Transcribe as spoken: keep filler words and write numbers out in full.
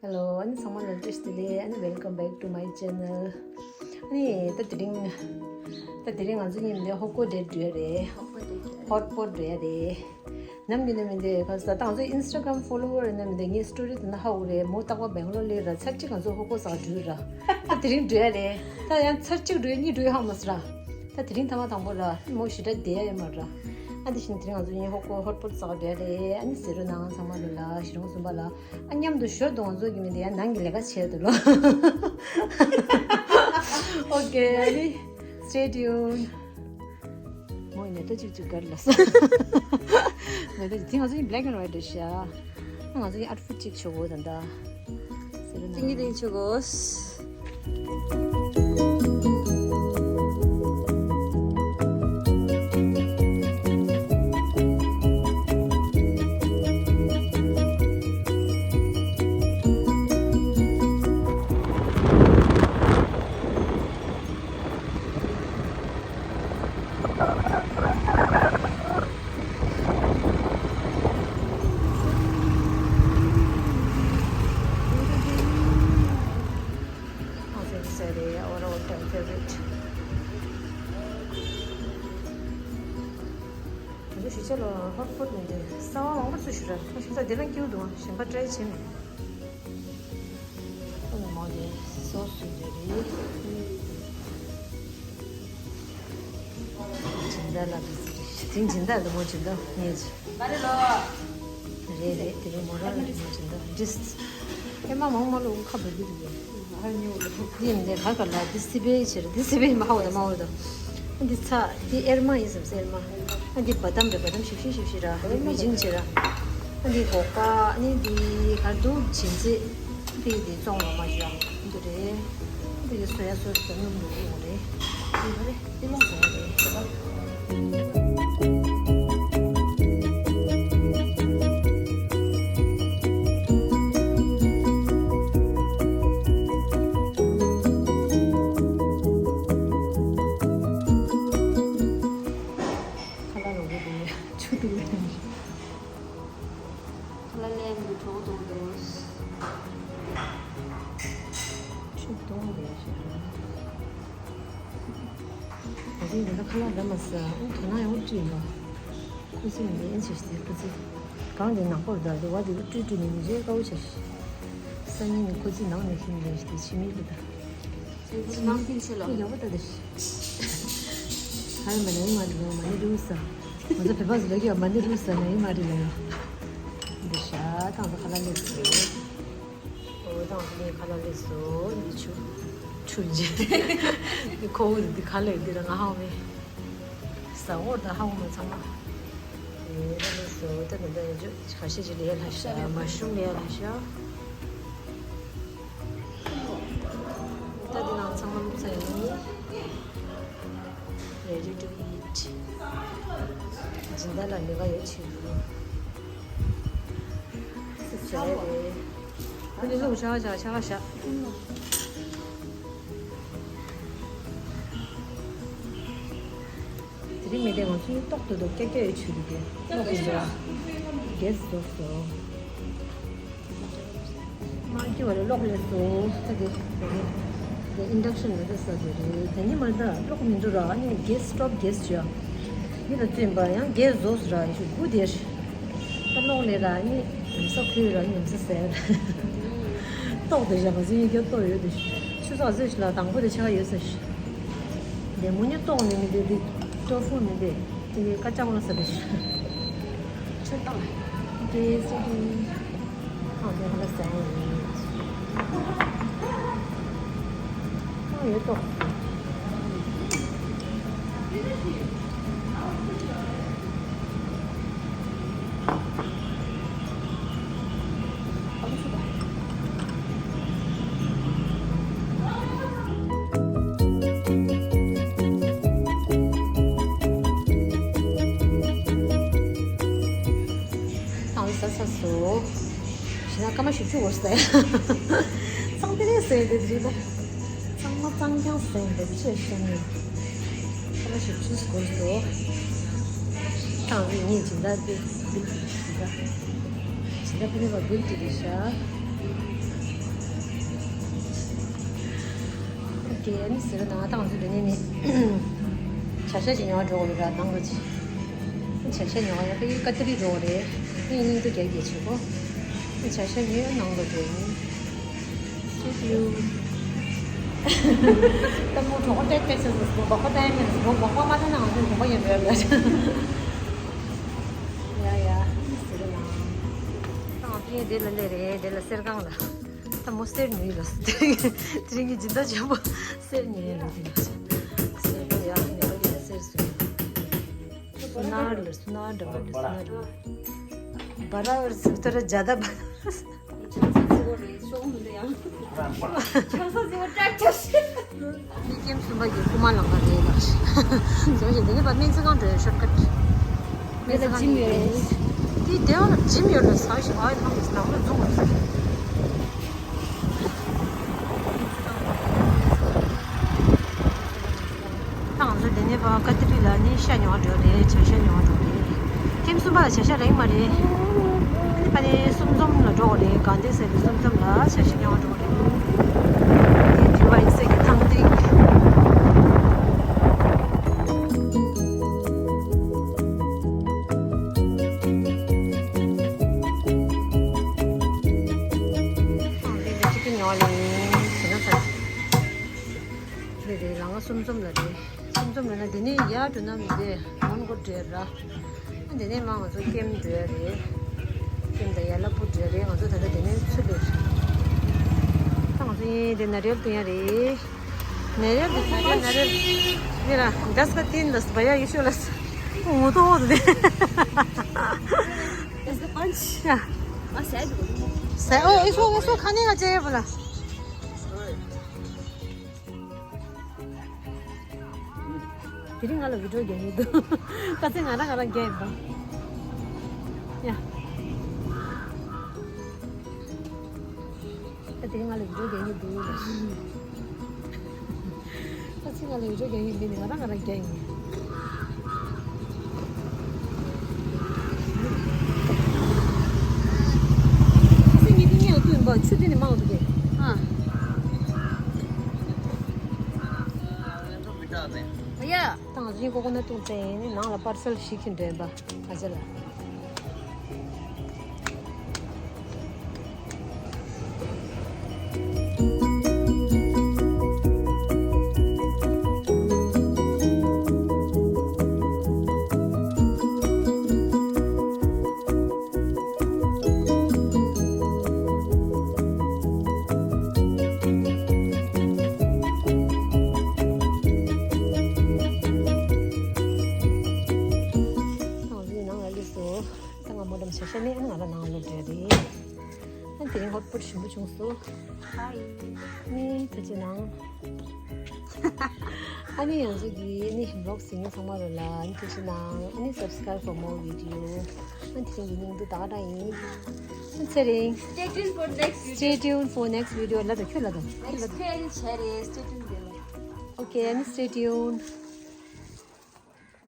Hello, ཨ་ནི་ཚང་མ་ལ་བཀྲ་ཤིས་བདེ་ལེགས། ཨ་ནི་welcome back to my channel. ཨ་ནི་ད་དེ་རིང་ད་དེ་རིང་ང་ཚོ་གཉིས་མཉམ་དུ་ཧོ་ཀོ་date འགྲོ་ཡ་རེད། Hot pot འགྲོ་ཡ་རེད། ནམ་གྱི་ནམ་མི་འདི་ག་ས་ད་ང་ཚོ་Instagram follower ནམ་མི་འདི་ངའི་story དེ་ན་ཧ་གོ་རེད། མོ་རྟག་པར་སྦེང་ལོར་སླེབས་ར་ཚར་གཅིག་ང་ཚོ་ཧོ་ཀོ་ཟ་འགྲོ་ར། ད་དེ་རིང་འགྲོ་ཡ་རེད། ད་ཡང་ཚར་གཅིག་འགྲོ་ཡ་གཉིས་འགྲོ་ཡ་ཧ་མ་སི་ར། ད་དེ་རིང་ཐ་མ་དང་པོ་ར་མོ་ཞེ་དྲག་བསྡད་ཡ་ཡོད་མ་ར། ཨ་དེ་བཞིན་དེ་རིང་ང་ཚོ་གཉིས་ཧོ་ཀོ་hot pot ཟ་འགྲོ་ཡ་རེད། ཨ་ནི་ཟེར་རོ་ནང་ཚང་མ་ལོ་ལ་ཞེ་སྒྲོན་གསུམ་པ་ལ། ཨ་མཉམ་དུ་ཞོར་དུ་ང་ཚོ་གི་མི་འདི་ཡང་ནང་གི་ལས་ཀ་བྱས་འདུག་ལོ། Okay, ཨ་ནི་stay tuned. མོ་ཡིན་ནས་ལྟ་གཅིག་གཅིག་གར་ལ་ས། ང་ཚོ་དེ་ང་ཚོ་ཡིན་black and white རེད་ཤག་ང་ཚོ་ཡིན་outfit གཅིག་ཆོག་གོ་ད་ད། ཏིང་གི་ཏིང་ཆོག་གོ། ང་ཚོ་གཞིས་ཆགས་ལ་hot pot མི་འདུག་གསར་བ་མང་པོ་ཚུད་ཤག་ར། ཁོ་ཤིང་ཚ་འདི་རང་སྐྱིད་པོ་འདུག་གཞན་པ་try བྱས་མེད། ཁོ་ནི་མོ་དེ་sauce བཟོས་རེད། སྦྱིན་བདག་ལ་དུ་ཟེར་རེད། དེ་སྦྱིན་བདག་དུ་མོ་སྦྱིན་བདག་ངས་ཅི། རེད་རེད། དེ་རིང་མོ་རང་ལ་དུ་མོ་སྦྱིན་བདག་འདྲིས། ཨེ་མ་མང་མ་ལོ་ཁ་བར་གི་འདུག་འདི་ཡིན་དེ་ག་ག་ལ་འདི་སི་པེ་ཆེ་རེད། འདི་སི་པེ་མ་ཧོ་ད་མ་ཧོ་ད། འདི་ཚ་འདི་ཨེར་མ་ཡིན་སམ་སེར་མ། ཨ་འདི་བ་དམ་རེད། བ་དམ་ཞིབ་ཞིབ་ཞིབ་ཞིབ་ར། འདི་མི་ཇིང་ཆེ་ར། ཨ་འདི་སྒོག་པ། ཨ་ནི་འདི་གར་འདུག་བྱིན་རྩེ། འདི་འདི་བཙོང་ལ་མ་ཞུ་ར། འདི་རེད། འདི་གི་སོ་ཡ་སོ་སི་དང་སྣུམ་འདུག་ཡོང་རེད། འདི་ག་རེད། འདི་ལོང་ཟེར་རེད། ཁ་ལག་རོ་རེད་དེ་ཆུ་འདུག་ལེན། ཁ་ལག་ལེན་གྱི་གྲོགས་འདུག་འདུག་ཆུ་གཏོང་རེད་ཞེས། ང་ཚོའི་འདི་འདྲ་ཁ་ལག་འདྲ་མ་ཟ། ཨུ་དོ་ན་ཡང་ཨུ་བྲིས་ཡིན་པ། ཁོ་ཚོས་ཡིན་པའི་ཨེན་ཆེ་ཞིག་དེ་ཁོ་ཚོས་གང་དེ་ནག་པོར་བརྡར་འདུག་བ། དེ་ཨུ་བྲིས་བྲིས་ནས་མི་རྗེས་དཀའ་བོ་བྱ་ཞིག་སང་ཉིན་ནས་ཁོ་ཚོས་ནང་ནས་ཤིང་རེ་ཞིག་དེ་ཕྱི་མིག་གི་ད། ནང་ཁྱིམ་ཆེ་ལ། ཡག་པོ་ལྟ་དེ། ཧ་ཡ་མ་ནའི་མ་རི་ལོ་མ་ནི་རུ་ས། ང་ཚོ་བོད་པ་ཟི་ལ་གི་མ་ནི་རུ་ས་ནའི་མ་རི་ལོ། འདི་ཤ་ཐང་ཚོ་ཁ་ལ་ལེགས་སོ། ཨོ་ཐང་ཚོ་ནི་ཁ་ལ་ལེགས་སོ། འདི་ཆུ། ཆུ་འཇི། འདི་ཁོ་བོ་འདི་ཁ་ལེགས་འདི་ལ་ང་ཧ་མེ། ཟ་འོར་ད་ཧ་མ་ཚང་མ། ཨེ་ད་ལེགས་སོ། ད་ནི་ད་ཡ་ཇོ་ཁ་ཤས་ཅིག་ལས་ལ་ཤ། མ་ཤུམ་ལས་ལ་ཤ། ད་འདི་ནང་ཚང་མ་བླུགས་ཚར་ཡིན། Ready to eat. སྦྱིན་བདག་ལ་ལས་ཀ་ཡོད་ཆེ་འདུག་སི་ཟེར་རེད། ཁོ་ནི་བླུགས་ཆ་ག་ཆ་ག་ཆ་ག་ཤ། དེ་རིང་མི་དེ་ང་ཚོའི་ཏོག་ཏུ་ཏོག་ཀྱག་ཀྱག་ཡོད་ཆུ་རུ་དེ་ཏོག་ཏུ་ཏོག་གེ་སི་རྫོགས་སོ། མ་སྐྱེ་བ་ལས་གློག་ལས་སོ་ས་དེ་དེ་ཨིན་ཌག་ཤན་ལ་ད་ས་དེ་རེད། དེ་ནི་མ་ད་གློག་མི་འདུག་ར། ཨ་ནི་གེ་སི་སི་ཊོབ་གེ་སི་བྱོས་ཨ། འདི་ལ་བཙུན་པ་ཡང་གེ་སི་རྫོགས་སོ་ར། ཡ་ཤུ་དགུ་དེར་ད་གློག་ལས་ར། ཨ་ནི་ཉམས་ས་ཁུལ་ར་ཉམས་ས་ཟེར། ཏོག་དེ་བཞག་པ་ཟིན་ཡོད་ཀྱང་ཏོག་ཡོད་དེ། ཆུ་ཚོད་ཟོས་ཤི་ལ་དང་པོ་དེ་ཆ་ག་ཡོད་ས་ཤི། དེ་མོ་ཉི་ཏོག་ནི་མི་དེ་དེ་ཏོ་ཧྥུ་མི་དེ་དེ་ཀ་ཅག་ལ་ས་དེ་ཤི། ཆུ་བཏང་། དེ་སུ་དེ་ཨ་དེ་ཧ་ལ་ཟ་ཡ་ཡིན། ཨ་ཡོད་ཏོག་ཨང་ས་ས་སོ། ཞེ་ན་སྐར་མ་བཞི་བཅུ་འོ་ཟེར། གཙང་དེ་རེད་ཟེར་དེ་རེད་ད། གཙང་མ་གཙང་རྐྱང་ཟེར་འདི་ཆེ་ཤོང་ནས། སྐར་མ་བཞི་བཅུ་འོ་སོ། ཏང་རེ་ངས་སྦྱིན་བདག་དེ་བིལ་དེ་ཞུ་ད། སྦྱིན་བདག་ཕ་ནས་པ་བིལ་དེ་རེད་ཤག་དེ་ནི་ཟེར་ན་ཏང་ཚོ་དེ་ནི་ནི་བྱ་ཤ་ཅིག་ཉོ་འགྲོ་བ་ར་ནང་གི་ཅི། བྱ་ཤ་ཉོ་ཡ་པའི་ཀ་ཏི་རི་འགྲོ་བ་རེད། ཨི་སྙིང་དུ་རྒྱག་རྒྱག་བྱེད་གོ། བྱ་ཤ་ཉོས་ནང་གི་འགྲོ་ཡིན། ཅི་ཡུ། ཏ་མོ་གྲོགས་པོ་ཏེག་ཏེག་ཟེར་ཟེར་སོང་། སྦག་སྦག་ཏ་ཡ་མེད་ཟེར་སོང་། སྦག་སྦག་མ་ཏ་ན་ང་ཚོ་གྲོགས་པོ་ཡིན་པས་ལ། ཡ་ཡ་ཟེར་ན། ཏང་ཕིང་དེ་ལ་ལས་རེད། དེ་ལ་གསེར་ཁང་ལ། ད་མོ་གསེར་ཉོས་ལ། དེ་རིང་གི་སྦྱིན་བདག་ཆེན་པོ་གསེར་ཉོས་ལ། དེ་ལ་གསེར་པོ་ཡག་ཉོས་ལ། གསེར་སུ་སུ་ནར་ལ་སུ་ནར་འདྲ་བ་སུ་ནར་ལ་བ་ར་བར་སུ་ཏར་ཇ་ད་བ་ར། ཆང་ས་ཟི་བོ་རེད་ཤོག་མི་འདུག་ཡང་། ཆང་ས་ཟི་བོ་ཀྲག་ཀྲག་ཤི། མི་ཀེམ་གསུམ་པ་གི་རྐུ་མ་ལང་ག་རེད་ལགས། བཟོ་ཞིག་འདི་ནི་པ་སྨན་རྩིས་ཁང་འགྲོ་ཡ་ཤོར་ཀ་ཊི། དེ་ལ་ཇིམ་ཡོད་རེད། དེ་དེ་བ་ལ་ཇིམ་ཡོད་ལ་ཟ་ཞིག་ཨ་ཡི་ནང་གི་ནང་ལ་འཛུགས་དགོས་ཟེར། ད་ང་ཚོ་དེ་ནས་ཕར་ཀ་ཏི་རི་ལ་ནི་ཤ་ཉོ་བ་འགྲོ་རེད། བྱ་ཤ་ཉོ་བ་འགྲོ་རེད། ཀེམ་གསུམ་པ་ལ་བྱ་ཤ་རག་གི་མ་རེད། ཨ་ནི་ཕ་ནས་གསུམ་འཛོམས་ལ་འགྲོ་དགོས་རེད། དགའ་ལྡན་ཟེར་བའི་གསུམ་འཛོམས་ལ་བྱ་ཤ་ཉོ་བ་འགྲོ་དགོས་རེད། དེ་དུས་བ་ཡིན་ཟེར་གི་ཐང་ཏིག་ཨང་། དེ་ལ་ཅི་ཀི་ཉོ་ལེ་ཟེར་ན་ས། རེད་རེད། ལ་ང་གསུམ་འཛོམས་ལ་རེད། གསུམ་འཛོམས་ལ་ན་དེ་ནས་ཡར་འགྲོ་ན་མི་འདྲ་མོན་གྷོ་འདྲ་ར། དེ་ནས་མ་ང་ཚོ་ཀེམ་འགྲོ་ཡ་རེད། ཀེམ་དང་ཡར་ལ་པུར་འགྲོ་ཡ་རེད། ང་ཚོ་ད་ལྟ་དེ་ནས་ཚུར་སླེབས། ད་ང་ཚོ་ཡིན་དེ་ན་རེལ་དུ་ཡ་རེད། ན་རེལ་དུ་ན་རེལ་ན་རེལ། ཡིན་ར་འདས་ཀ་ཏིན་དུ་བ་ཡ་ཡི་ཤོ་ལ་ས། ངོ་ཐོག་དུ་དེ། That's the punch. ཡ། ཨ་ཟས་འདུག་ཟས། ཨོ་ཨེ་སོ་ཨེ་སོ་ཁ་ནས་ང་ཅེ་ཡ་བ་ལ། དེ་རིང་ང་ལ་བི་ཌིའོ་རྒྱག་ཡོད་འདུག་ཁ་སང་ང་རང་ང་རང་རྒྱག་ཡིན་པ། ཡ། ད་དེ་རིང་ང་ལ་བི་ཌིའོ་རྒྱག་ཡོད་འདུག་ཁ་སང་ང་ལ་བི་ཌིའོ་རྒྱག་ཡོད་འདུག་ནི་ང་རང་ང་རང་རྒྱག་ཡིན། ཁ་སང་ངས་འདི་ཉལ་དུས་ཡིན་པ་ཆུ་འདི་ནས་མང་འདུག་གས། ཨ། ཡ། ད་ང་ཚོ་ཡིན་ཀོ་ཀོ་ནཊ་བཏུང་ཚེ་ནི་ནང་ལ་པར་སལ་ཞིག་ཁྱེར་འདྲེན་པ་ཨ་ཅེ་ལ། ད་ང་མོ་ལམ་ཤ་ཤ་ནས་ང་ལ་ནང་ལོག་འགྲོ་རེད། ཨ་དེ་རིང་ཧོཊ་སྤོཊ་ཞིམ་པོ་བྱུང་སོང་། ཧའི། ནི་ཐུགས་རྗེ་གནང་། ཨ་ནི་ང་ཚོ་གི་ནི་བི་ལོག་གཟིགས་མཁན་ཚང་མ་ལ་ལ་ནི་ཐུགས་རྗེ་གནང་། ཨ་ནི་subscribe for more video. ཨ་དེ་རིང་གི་སྙིང་བསྡུས་ད་ག་འདྲ་ཡིན། ཨ་ཚེ་རིང་། Stay tuned for next video. Stay tuned for next video. ལ་དང་ཁྱོད་ལ་དང་ཁྱོད་ལ་དང་། Next page share. Stay tuned. Okay, ཨ་ནི་stay tuned.